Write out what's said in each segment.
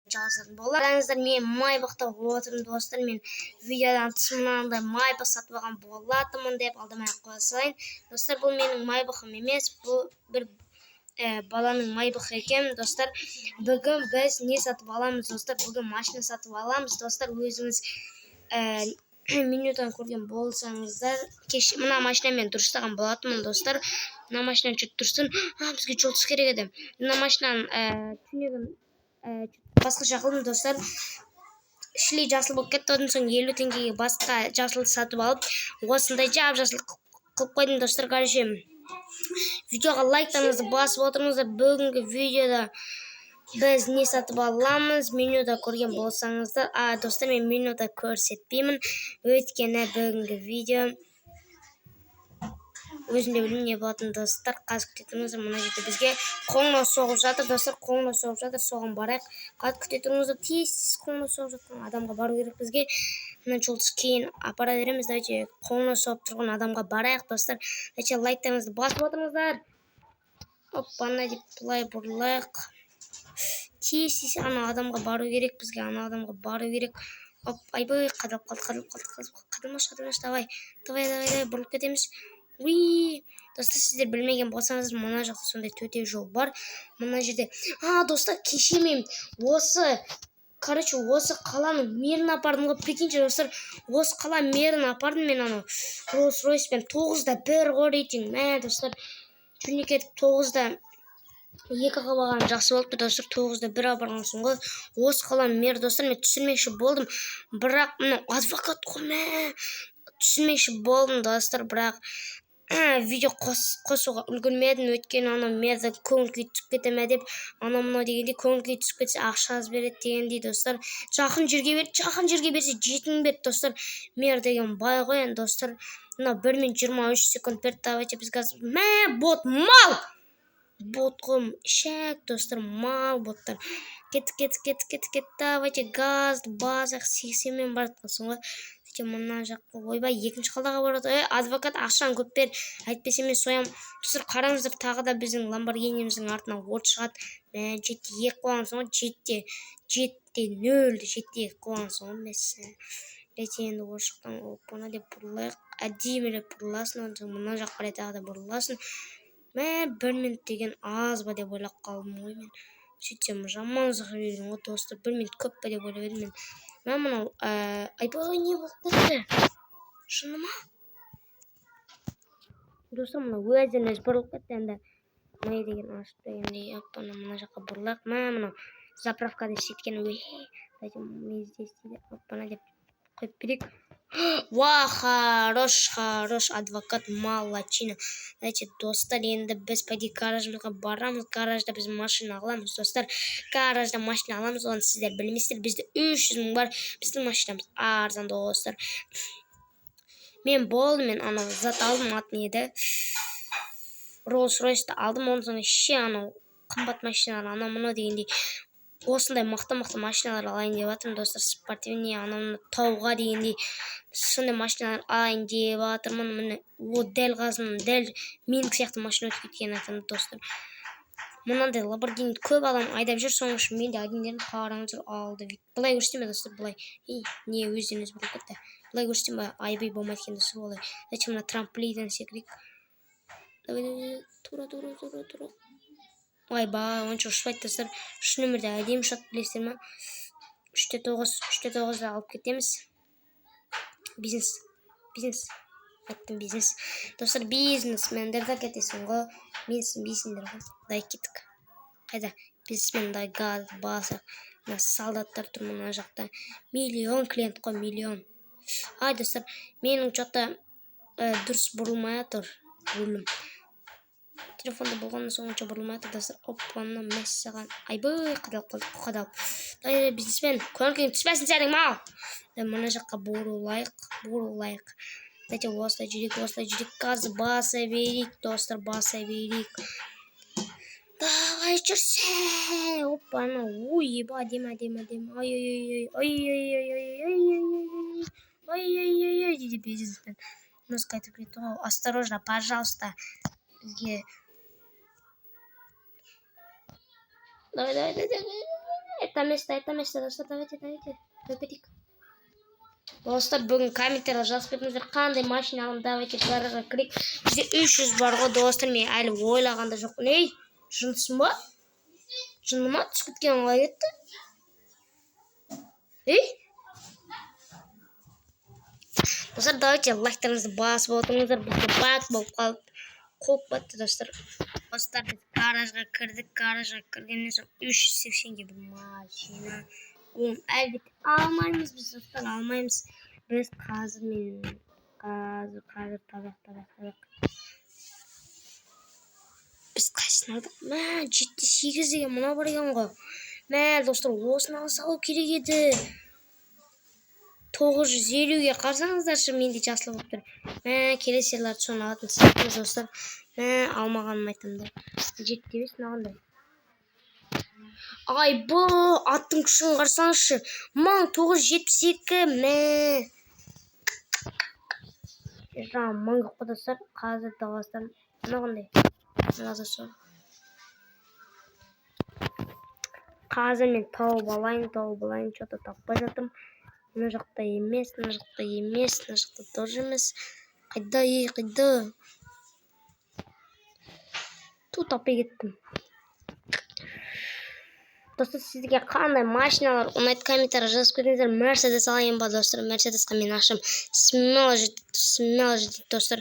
Жалғасатын боламыз. Мен Майбахта отырмын, достар. Мен видеодан тыс мынандай Майбах сатып алған болатынмын деп алдамай ақ қоя салайын, достар. Бұл менің Майбахым емес, бұл бір баланың Майбахы екен, достар. Бүгін біз не сатып аламыз, достар? Бүгін машина сатып аламыз, достар. Өзіңіз менюдан көрген болсаңыздар, кеше мына машинамен дұрыстаған болатынмын, достар. Мына машинаны чуть дұрыстан, а бізге жұлдыз керек еді. Мына машинаның түнегін басқаша қылдым, достар. Шли жасыл болып кетті. Одан соң 50 теңгеге басқа жасылды сатып алып, осындай жап жасыл қылып қойдым, достар. Короче, видеоға лайктарыңызды басып отырыңыздар. Бүгінгі видеода біз не сатып аламыз, менюда көрген болсаңыздар. А, достар, мен менюда көрсетпеймін, өйткені бүгінгі видео өзім де білмеймін не болатынын, достар. Қазір күте тұрыңыздар. Мына жерде бізге қоңырау соғып жатыр, достар, қоңырау соғып жатыр, соған барайық. Қазір күте тұрыңыздар. Тез қоңырау соғып жатқан адамға бару керек бізге. Мына жұлдыз кейін апара береміз. Давайте қоңырау соғып тұрған адамға барайық, достар. Давайте лайктарыңызды басып отырыңыздар. Оппана деп былай бұрылайық. Тез, тез ана адамға бару керек бізге, ана адамға бару керек. Оп, айбай, қадалып қалды, қадалып қалды, қадалып қалды. Қадалмашы, қадалмашы. Давай, давай, давай, давай, бұрылып кетеміз. Уи, достар, сіздер білмеген болсаңыз, мына жақта сондай төте жол бар мына жерде. А, достар, кеше мен осы, короче, осы қаланың мэрін апардым ғой, прикиньте, достар. Осы қала мэрін апардым мен анау Роллс Ройспен. 9,1 ғой рейтинг, мә, достар. Жүне кетіп 9,2 қылып алғаным жақсы болыпты, достар. 9,1 апарғансың ғой осы қаланың мэрі. Достар, мен түсірмекші болдым, бірақ мынау адвокат қой, мә. Түсірмекші болдым, достар, бірақ видео қосуға үлгермедім, өйткені анау мерді көңіл күй түсіп кете ме деп, анау мынау дегендей, көңіл күй түсіп кетсе, ақша аз береді дегендей, достар. Жақын жерге берді, жақын жерге берсе, 7000 берді, достар. Мэр деген бай ғой енді, достар. Мынау 1 минут 23 секунд берді. Давайте біз қазір, мә, бот, мал, бот қой, ішек, достар, мал, боттар. Кеттік, кеттік, кеттік, кеттік, кеттік. Давайте газды басайық. 80-мен бара жатқансың ғой. Давайте мына жаққа, ойбай, екінші қалаға барады. Ей, адвокат, ақшаны көп бер, әйтпесе мен соям. Достар, қараңыздар, тағы да біздің Ламборгиниміздің артынан от шығады. Мә, 7,2 қойғансың ғой, 7,7,0, 7,2 қойғансың ғой, мәссаған. Давайте енді осы жақтан опана деп бұрылайық. Әдемілеп бұрыласың, одан соң мына жаққа қарай тағы да бұрыласың. Мә, 1 минут деген аз ба деп ойлап қалдым ғой мен. Сөйтсем, жаман ұзақ жіберген ғой, достар. 1 минут көп па деп ойлап едім мен. Мә, мынау, айбай, не болып кетті? Шыны ма, достар? Мынау өзінен өзі бұрылып кетті енді. Мына деген ашып дегендей, оппана, мына жаққа бұрылайық. Мә, мынау заправкада істеткен. Давайте мы здесь дейді. Оппана деп қойып берейік. Уа, хорош, хорош, адвокат, молодчина. Давайте, достар, енді біз по идее гаражымызға барамыз. Гаражда біз машина аламыз, достар. Гаражда машина аламыз, оны сіздер білмейсіздер. Бізде 300 000 бар, біздің машинамыз арзан, достар. Мен болды, мен анау зат алдым, аты не еді, Роллс Ройсты алдым. Одан соң ше анау қымбат машиналар, анау мынау дегендей, осындай мықты мықты машиналар алайын деп жатырмын, достар. Спортивный, анау мынау, тауға дегендей, сондай машиналар алайын деп жатырмын. Міне, о, дәл қасымнан дәл менікі сияқты машина өтіп кеткенін айтамын, достар. Мынандай Ламборгини көп адам айдап жүр, соның үшін мен де айдайын дедім. Қараңыздар, алды вид. Былай көрсетейін бе, достар? Былай и не, өзден өзі бұрылып кетті. Былай көрсетейін ба? Айбай, болмайды екен, достар, олай. Зачем? Мына трамплиннен секірейік. Давай, давай, тура, тура, тура, тура. Ойбай, онша ұшпайды, достар. Үш нөмірде әдемі ұшады, білесіздер ма? 3,9, 3,9-ды алып кетеміз. Бизнес, бизнес айттым, бизнес, достар. Бизнесмендер да кетесің ғой, менсінбейсіңдер ғой. Давай, кеттік. Қайда бизнесмен? Давай газ басайық. Мына солдаттар тұр мына жақта. Миллион клиент қой, миллион. Ай, достар, менің че то дұрыс бұрылмай жатыр рулім. Телефонда болғаннан соң онша бұрылмай жатыр, достар. Оппана, мәссаған, айбай, қадалып қалдық, қадалып. Давай, бизнесмен, көңіл күйің түспесін сенің, мал. Мына жаққа бұрылайық, бұрылайық. Давайте осылай жүрейік, осылай жүрейік. Газ баса берейік, достар, баса берейік. Давай, жүрсе. Оппана, ой, еба, әдемі, әдемі, әдемі. Ой, ой, ой, ой, ой, ой, ой, ой, ой, ой, ой, ой, дейді бизнесмен. Музыка айтып кетті ғой. Осторожно, пожалуйста, бізге. Давай, давай, давай. Это место, это место, достар, давайте, давайте. Қойып. Достар, бүгін комментарийға жазып кетіңіздер, қандай машина аламын. Давайте гаражға кірейік. Бізде 300 бар ғой, достар, мен әлі ойлаған да жоқпын. Ей, жындысың ба? Жынды ма? Түсіп кеткен қалай кетті? Ей! Достар, давайте лайктарыңызды басып отырыңыздар. Бізде баг болып қалып, қуып кетті, достар. Достар, біз гаражға кірдік. Гаражға кіргеннен соң 380-ге бір машина. Оны әлбетте алмаймыз біз, достар, алмаймыз. Біз қазір, мен қазір табақ, табақ, табақ. Біз қайсысын алдық? Мә, 7-8 деген мынау бар екен ғой. Мә, достар, осыны ала керек еді. 950-ге қарасаңыздаршы, менде жасыл болып тұр. Мә, келесі жылдары соны алатын сияқтымыз, достар. Мә, алмағанымды айтамын да. 7-5 мына қандай? Ай, бұл аттың күшін қарасаңызшы. 1972, мә. Жаман көп қой, достар. Қазір достар, мына қандай? Мына да сол. Қазір мен тауып алайын, тауып алайын, что-то таппай жатырмын. Мына жақта емес, мына жақта емес, мына жақта тоже емес. Қайда, ей, қайда? Ту, таппай кеттім. Достар, сізге қандай машиналар ұнайды, комментарий жазып кетіңіздер. Мерседес алайын ба, достар? Мерседесқа менің ақшам смело жетеді, смело жетеді, достар.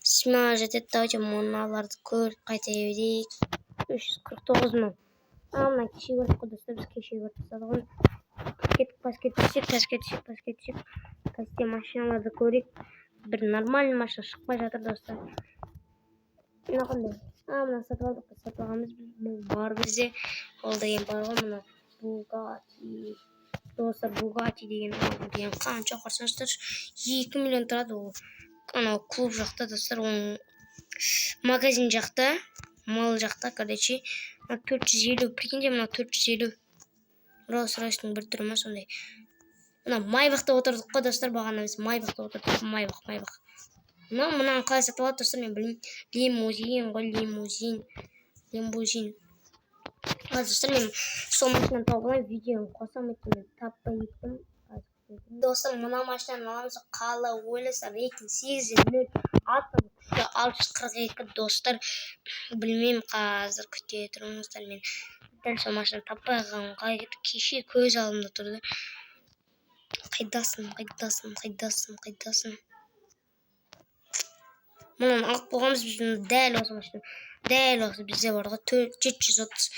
Смело жетеді. Давайте мыналарды көріп қайта берейік. 349 мың. А, мына кеше көрдік қой, достар, біз кеше көріп тастадық ғой. Кеттік, паске түсейік, паске түсейік, паске түсейік. Пасте машиналарды көрейік. Бір нормальный машина шықпай жатыр, достар. Мына қандай? А, мына сатып алдық, біз сатып алғанбыз. Бұл бар бізде. Ол деген бар ғой, мына Бугати. Достар, Бугати деген, ол деген қанша, қарасаңыздаршы, 2 миллион тұрады ол. Анау клуб жақта, достар, оның магазин жақта, мал жақта, короче. Мына 450, прикиньте, мына 450. Роллс Ройстың бір түрі ма сондай. Мына Майбақта отырдық қой, достар, бағана біз Майбақта отырдық. Майбақ, Майбақ. Мына мынаны қалай сатып алады, достар, мен білмеймін. Лимузин ғой, лимузин. Лимузин. Қазір, достар, мен сол машинаны тауып алайын, видеоны қосамын, өйткені мен таппай кеттім. Достар, мына машинаны аламыз. Қалай ойлайсыздар? Рейтинг 8,0, аттың күші 642, достар. Білмеймін, қазір күте тұрыңыздар, мен дәл сол машинаны таппай қалғаным қалай кетті? Кеше көз алдымда тұрды. Қайдасың, қайдасың, қайдасың, қайдасың? Мынаны алып қойғанбыз біз, дәл осы машина. Дәл осы бізде бар ғой, 730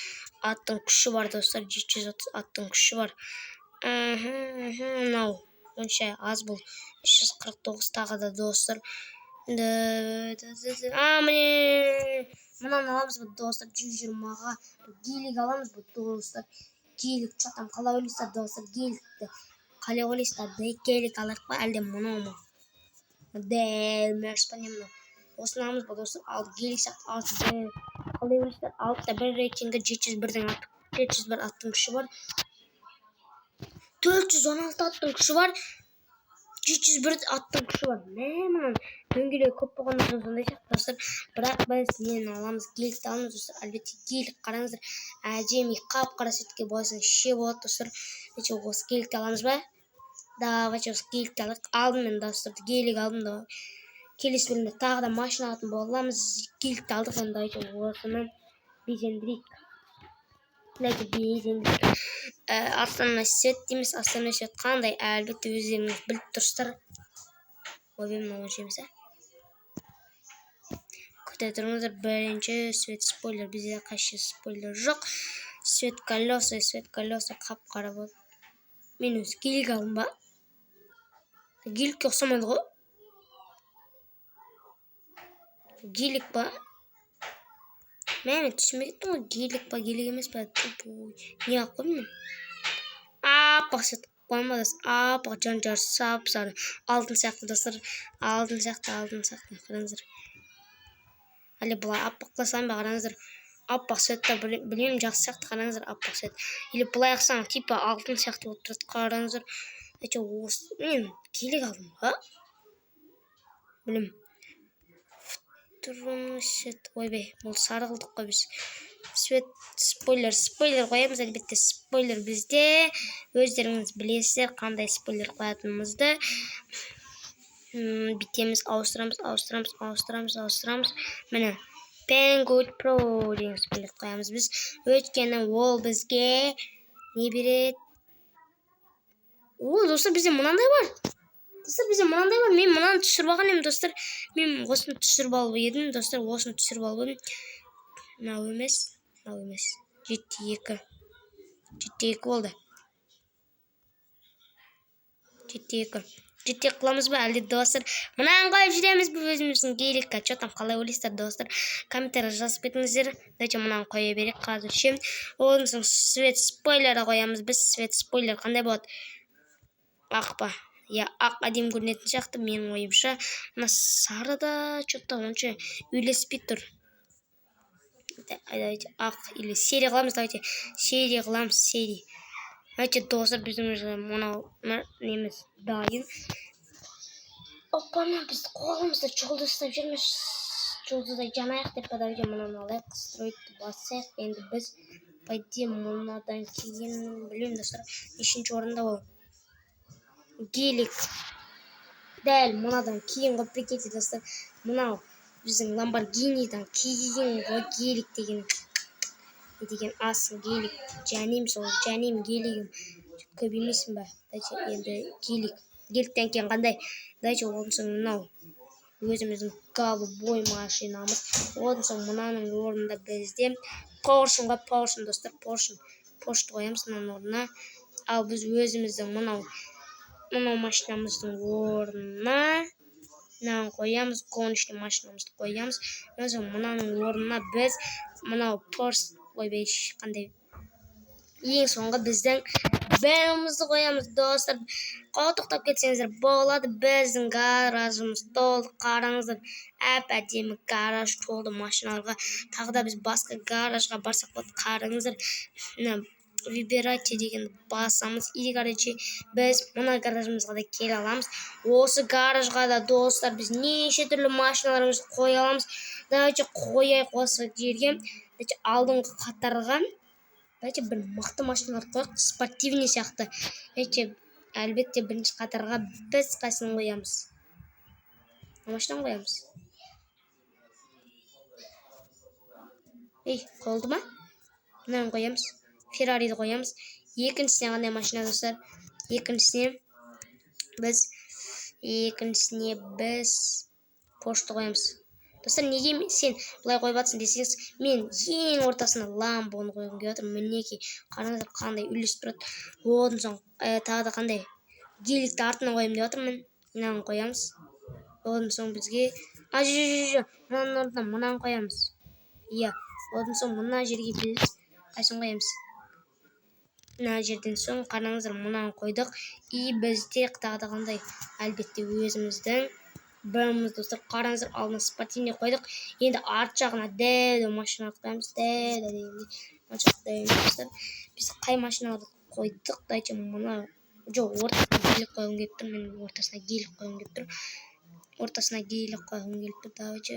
аттың күші бар, достар, 730 аттың күші бар. Мынау онша аз, бұл 349 тағы да, достар. А, міне, мынаны аламыз ба, достар? 120-ға гелик аламыз ба, достар? Гелик, че там, қалай ойлайсыздар, достар, геликті қалай ойлайсыздар? Гелик алайық па, әлде мынау ма? Дәл мерс па, не мынау? Осыны аламыз ба, достар? Ал гелик сияқты алты. Қалай ойлайсыздар? 6,1 рейтингі, 701-дің, 701 аттың күші бар, 416 аттың күші бар, 701 аттың күші бар. Мә, мынаның дөңгелегі көп болғаннан соң сондай сияқты, достар. Бірақ біз нені аламыз? Геликті аламыз, достар, әлбетте, гелик. Қараңыздар, әдемі қап қара цветке боясаң ше болады, достар. Осы геликті аламыз ба? Давайте осы геликті алайық. Алдым мен, достар, гелик алдым да. Келесі бөлімде тағы да машина алатын боламыз. Геликті алдық енді, давайте осыны безендірейік. Давайте безендірейік. Основной цвет дейміз. Основной цвет қандай? Әлбетте, өздеріңіз біліп тұрсыздар. Ойбай, мынау онша емес. А, күте тұрыңыздар. Бірінші цвет спойлер. Бізде қайсы спойлер жоқ? Цвет колеса, цвет колеса қап қара болады. Мен өзі гелик алдым ба? Геликке ұқсамайды ғой. Гелик па? Мә, мен түсінбей кеттім ғой, гелик па, гелик емес па? Тупой, не алып қойдым мен? Аппақ цвет қоямын ба, достар? Аппақ, жан жағы сап сары, алтын сияқты, достар, алтын сияқты, алтын сияқты. Қараңыздар, әлде былай аппақ қыла салайын ба? Қараңыздар, аппақ цветті, білмеймін, жақсы сияқты. Қараңыздар, аппақ цвет или былай қылсаң, типа алтын сияқты болып тұрады. Қараңыздар, әйтеуір осы мен гелик алдым ба, білмеймін. Свет, ойбай, бұл сары қылдық қой біз. Свет спойлер, спойлер қоямыз, әлбетте. Спойлер бізде, өздеріңіз білесіздер қандай спойлер қоятынымызды. Бүйтеміз, ауыстырамыз, ауыстырамыз, ауыстырамыз, ауыстырамыз. Міне, Penguin Pro деген спойлер қоямыз біз, өйткені ол бізге не береді? О, достар, бізде мынандай бар. Достар, бізде мынандай бар. Мен мынаны түсіріп алған едім, достар. Мен осыны түсіріп алып едім, достар, осыны түсіріп алып едім. Мынау емес, мынау емес. 7-2. 7-2 болды. 7-2. 7-2 қыламыз ба, әлде, достар, мынаны қойып жүреміз бе өзіміздің геликке? Че там, қалай ойлайсыздар, достар? Комментарий жазып кетіңіздер. Давайте мынаны қоя берейік қазір ше. Одан соң свет спойлер қоямыз біз. Свет спойлер қандай болады? Ақ па? Иә, ақ әдемі көрінетін сияқты менің ойымша. Мына сары да че то онша үйлеспей тұр. Давайте ақ или серый қыламыз. Давайте серый қыламыз, серый. Давайте, достар, біздің уже мынау неміз дайын. Опана, біз қолымызда жұлдыз ұстап жүрміз, жұлдыздай жанайық деп па. Давайте мынаны алайық, строить басайық. Енді біз, по идее, мынадан кейін, білмеймін, достар, нешінші орында ол гелик. Дәл мынадан кейін ғой, прикиньте, достар. Мынау біздің Ламборгинидан кейін ғой гелик деген. Не деген асыл гелик, жаным, сол жаным гелигім. Көбеймейсің ба? Давайте енді гелик. Геликтен кейін қандай? Давайте одан соң мынау өзіміздің голубой машинамыз. Одан соң мынаның орнында бізде Поршень ғой, Поршень, достар, Поршень. Поршты қоямыз мынаның орнына. Ал біз өзіміздің мынау машинамыздың орнына мынаны қоямыз, гоночный машинамызды қоямыз. Одан соң мынаның орнына біз мынау Порш, ойбай, қандай, ең соңғы біздің БМВ-мізді қоямыз. Достар, тоқтап кетсеңіздер болады. Біздің гаражымыз толды, қараңыздар, әп әдемі гараж толды машиналарға. Тағы да біз басқа гаражға барсақ болады. Қараңыздар, мына «выбирайте» дегенді басамыз. И, короче, біз мына гаражымызға да келе аламыз. Осы гаражға да, достар, біз неше түрлі машиналарымызды қоя аламыз. Давайте қояйық осы жерге. Давайте алдыңғы қатарға, давайте бір мықты машиналар қояйық, спортивный сияқты. Давайте, әлбетте, бірінші қатарға біз қайсысын қоямыз? Машинаны қоямыз. Ей, қойылды ма? Мынаны қоямыз, Феррариді қоямыз. Екіншісіне қандай машина, достар? Екіншісіне біз Поршты қоямыз. Достар, неге сен былай қойып жатырсың десеңіз, мен ең ортасына Ламбоны қойғым келіп жатыр. Мінекей, қараңыздар, қандай үйлесіп тұрады. Одан соң тағы да қандай? Геликті артына қоямын деп жатырмын. Мынаны қоямыз. Одан соң бізге, а, жоқ, мынаның орнына мынаны қоямыз, иә. Одан соң мына жерге біз қайсысын қоямыз? Мына жерден соң, қараңыздар, мынаны қойдық. И бізде тағы да қандай? Әлбетте, өзіміздің БМВ. Достар, қараңыздар, алдына спортивный қойдық. Енді арт жағына дәу машина қоямыз. Дәу дегенде оншалықты дәу емес. Достар, біз қай машиналарды қойдық? Давайте мына, жоқ, ортасына гелик қойғым келіп тұр. Мен ортасына гелик қойғым келіп тұр, ортасына гелик қойғым келіп тұр. Давайте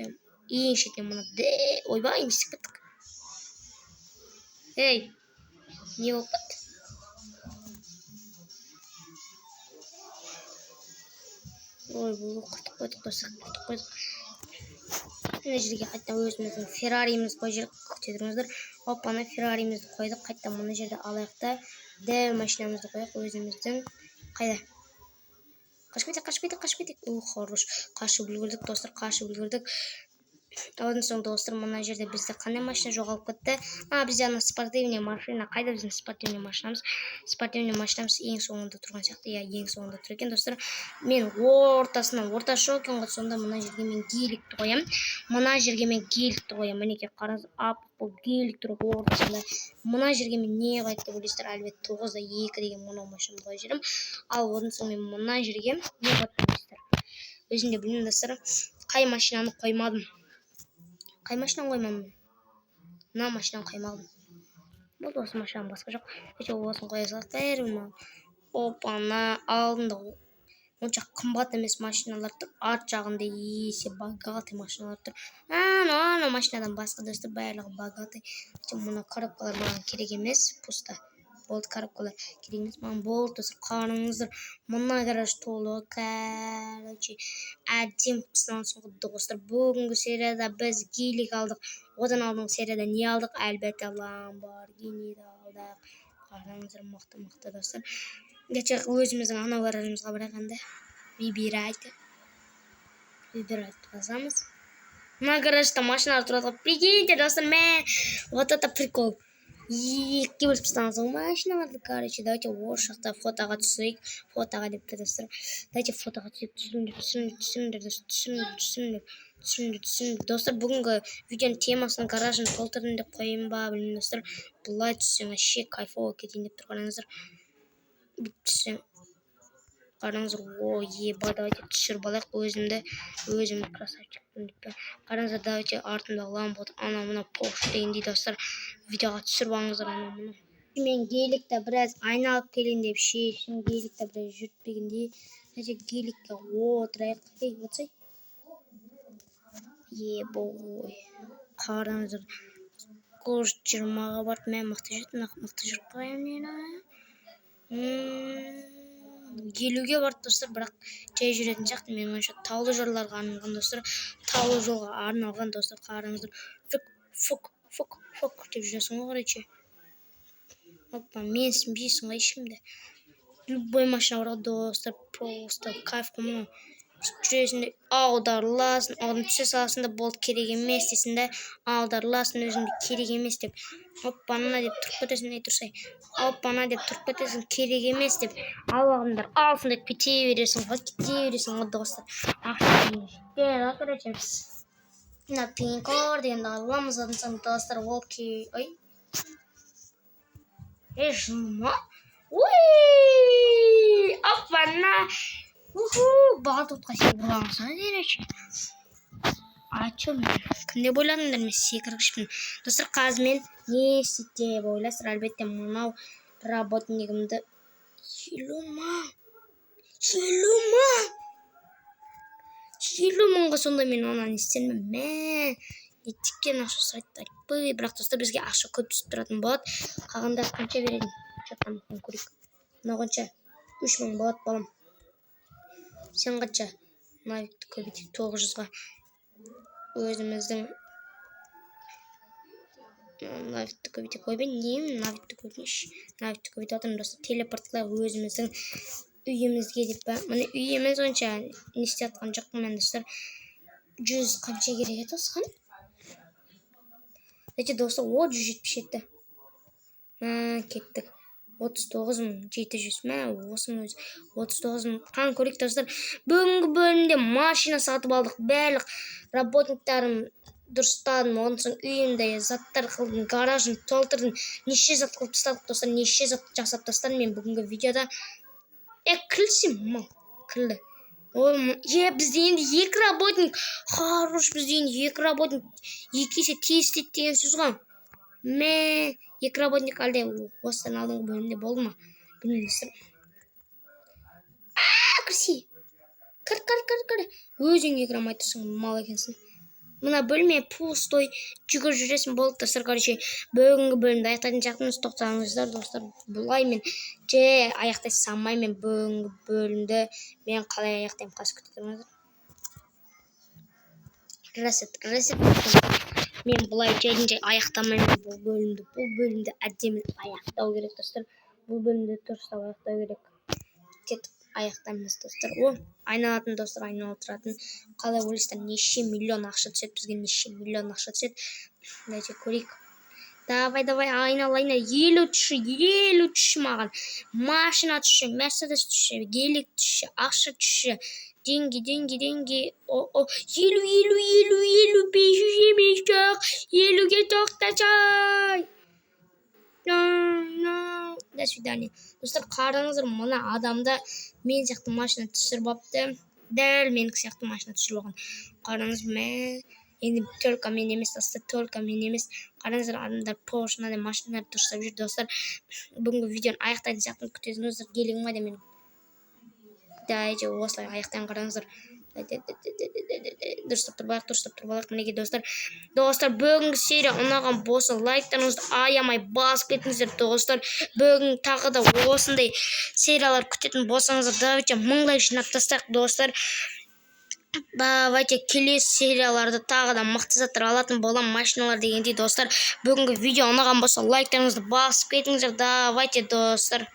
ең шетіне мына. Ойбай, не істеп кеттік? Ей, не болып кетті? Ой, бұл құртып қойдық, достар, құртып қойдық. Мына жерге қайтадан өзіміздің Ферраримізді қойып жіберейік. Күте тұрыңыздар. Опана, Ферраримізді қойдық. Қайтадан мына жерде алайық та, дәу машинамызды қояйық өзіміздің. Қайда? Қашып кетейік, қашып кетейік, қашып кетейік. О, хорош, қашып үлгердік, достар, қашып үлгердік. Одан соң, достар, мына жерде бізде қандай машина жоғалып кетті? А, бізде ана спортивный машина қайда? Біздің спортивный машинамыз, спортивный машинамыз ең соңында тұрған сияқты. Иә, ең соңында тұр екен, достар. Мен ортасына, ортасы жоқ екен ғой. Сонда мына жерге мен геликті қоямын, мына жерге мен геликті қоямын. Мінекей, қараңыз, аппақ болып гелик тұр ортасында. Мына жерге мен не қояды деп ойлайсыздар? Әлбетте, 9-2 деген мынау машинамды қойып жіберемін. Ал одан соң мен мына жерге не қояды деп ойлайсыздар? Өзім де білмеймін, достар. Қай машинаны қоймадым? Қай машинаны қоймадым? Мына машинаны қоймадым. Болды, осы машинаның басқа жоқ. Короче, осыны қоя салайық. Бәрі мына, опа, мына алдында Онша қымбат емес машиналар тұр. Арт жағында есе богатый машиналар тұр. Анау, анау машинадан басқа, достар, барлығы богатый. Мына коробкалар маған керек емес, пусто болды. Коробкалар керек емес маған. Болды, достар, қараңыздар, мына гараж толы, короче, әдемі қылып ғой, достар. Бүгінгі серияда біз гелик алдық. Одан алдыңғы серияда не алдық? Әлбетте, Ламборгиниді алдық. Қараңыздар, мықты, мықты, достар. Кеше өзіміздің анау гаражымызға барайық енді. Выбирайте, выбирать басамыз. Мына гаражда машиналар тұрады ғой, прикиньте, достар. Мә, вот это прикол! Екіге бөліп тастағансың ғой машиналарды. Короче, давайте осы жақта фотоға түсейік. Фотоға депті, достар. Давайте фотоға түсейік. Түсіріңдер, түсіріңдер, түсіріңдер, достар, түсіріңдер, түсіріңдер, түсіріңдер, түсіріңдер, достар. Бүгінгі видеоның темасын «Гаражын толтырдым» деп қояйын ба, білмеймін, достар. Былай түссең, вообще кайфово кетейін деп тұр. Қараңыздар, бүйтіп түссең, қараңыздар. О, еба, давайте түсіріп алайық өзімді. Өзім красавчикпін деп пе? Қараңыздар, давайте, артымда Ламбо, анау мынау Порш дегендей. Достар, видеоға түсіріп алыңыздар анау мынау. Мен геликте біраз айналып келейін деп шештім. Геликте біраз жүртпегендей. Давайте геликке отырайық. Ей, отырсай. Ебой, қараңыздар, скорость 20-ға барды. Мә, мықты жүрді, мықты жүріп қоямын. 50-ге барды, достар. Бірақ жай жүретін сияқты менің ойымша. Таулы жолдарға арналған, достар, таулы жолға арналған. Достар, қараңыздар, фук, фук, фук, фук деп жүресің ғой, короче. Опа, менсінбейсің ғой ешкімді. Любой машина бар ғой, достар, просто кайф қой мынау. Жүресің де, аударыласың, аудан түсе саласың да, болды, керек емес дейсің да, аударыласың өзіңді керек емес деп. Оппана деп тұрып кетесің. Ей, тұрсай. Оппана деп тұрып кетесің, керек емес деп. Алғандар алсын деп кете бересің ғой, кете бересің ғой, достар. Ақша деген жетеді ғой, короче. Мына пинкор дегенді аламыз одан соң, достар. Окей. Ой, ей, жыныма. Ой, оппана, уху, батутқа секіріп алғансың, короче. А че, мен кім деп ойладыңдар? Мен секіргішпін, достар. Қазір мен не істейді деп ойлайсыздар? Әлбетте, мынау работнигімді. 50 000, 50 000, 50 000-ға сонда мен оны не істермін? Мә, неткен ақша сұрайды, айтпай. Бірақ, достар, бізге ақша көп түсіп тұратын болады. Қалғандар қанша береді? Че там, көрейік. Мынау қанша? 3000 болады, балам. Сен қанша? Навикті көбейтейік 900-ға. Өзіміздің навикті көбейтейік. Ойбай, не, навикті көбейтейінші. Навикті көбейтіп жатырмын, достар. Телепорт қылайық өзіміздің үйімізге деп па. Міне, үйіміз. Онша не істеп жатқан жоқпын мен, достар. 100 қанша керек еді осыған? Давайте, достар. О, 177. Мә, кеттік. 39 700. Мә, осының өзі 39 000. Қан, көрейік, достар. Бүгінгі бөлімде машина сатып алдық, барлық работниктарым дұрыстадым, одан соң үйімде заттар қылдым, гаражын толтырдым. Неше зат қылып тастадық, достар, неше зат жасап тастадым мен бүгінгі видеода. Е, кірсем, мал кірді. Ой, е, бізде енді екі работник. Хорош, бізде енді екі работник. Екі есе тез істейді деген сөз ғой. Мә, екі работник. Әлде осыдан алдыңғы бөлімде болды ма, білмеймін, достар. А, кірсе, кір, кір, кір, кір. Өз үйіңе кіре алмай тұрсың, мал екенсің. Мына бөлме пустой, жүгіріп жүресің. Болды, достар, короче, бүгінгі бөлімді аяқтайтын сияқтымыз. Тоқтаңыздар, достар, бұлай мен жай аяқтай салмаймын. Бүгінгі бөлімді мен қалай аяқтаймын, қазір күте тұрыңыздар. Reset, reset. Мен бұлай жайдан жай аяқтамаймын бұл бөлімді. Бұл бөлімді әдемі аяқтау керек, достар. Бұл бөлімді дұрыстап аяқтау керек. Кетіп аяқтаймыз, достар. О, айналатын, достар, айналып тұратын. Қалай ойлайсыздар, неше миллион ақша түседі бізге? Неше миллион ақша түседі? Давайте көрейік. Давай, давай, айнал, айнал. 50 түсші, 50 түсші маған. Машина түсші, Мерседес түсші, гелик түсші, ақша түсші. Деньги, деньги, деньги. О, о, 50, 50, 50, 50, 500 емес, жоқ, 50-ге тоқтасай. До свидания. Достар, қараңыздар, мына адамда мен сияқты машина түсіріп алыпты. Дәл менікі сияқты машина түсіріп алған. Қараңыз, мә. Енді только мен емес, достар, только мен емес. Қараңыздар, адамдар Порш, мынандай машиналар дұрыстап жүр, достар. Бүгінгі видеоны аяқтайтын сияқтымын. Күтесіңіздер, гелигім қайда менің? Давайте осылай аяқтан қараңыздар. Дұрыстап тұрып алайық, дұрыстап тұрып алайық. Мінекей, достар, достар, бүгінгі серия ұнаған болса, лайктарыңызды аямай басып кетіңіздер. Достар, бүгін тағы да осындай сериялар күтетін болсаңыздар, давайте 1000 лайк жинап тастайық, достар. Давайте келесі серияларда тағы да мықты заттар алатын боламын, машиналар дегендей. Достар, бүгінгі видео ұнаған болса, лайктарыңызды басып кетіңіздер. Давайте, достар.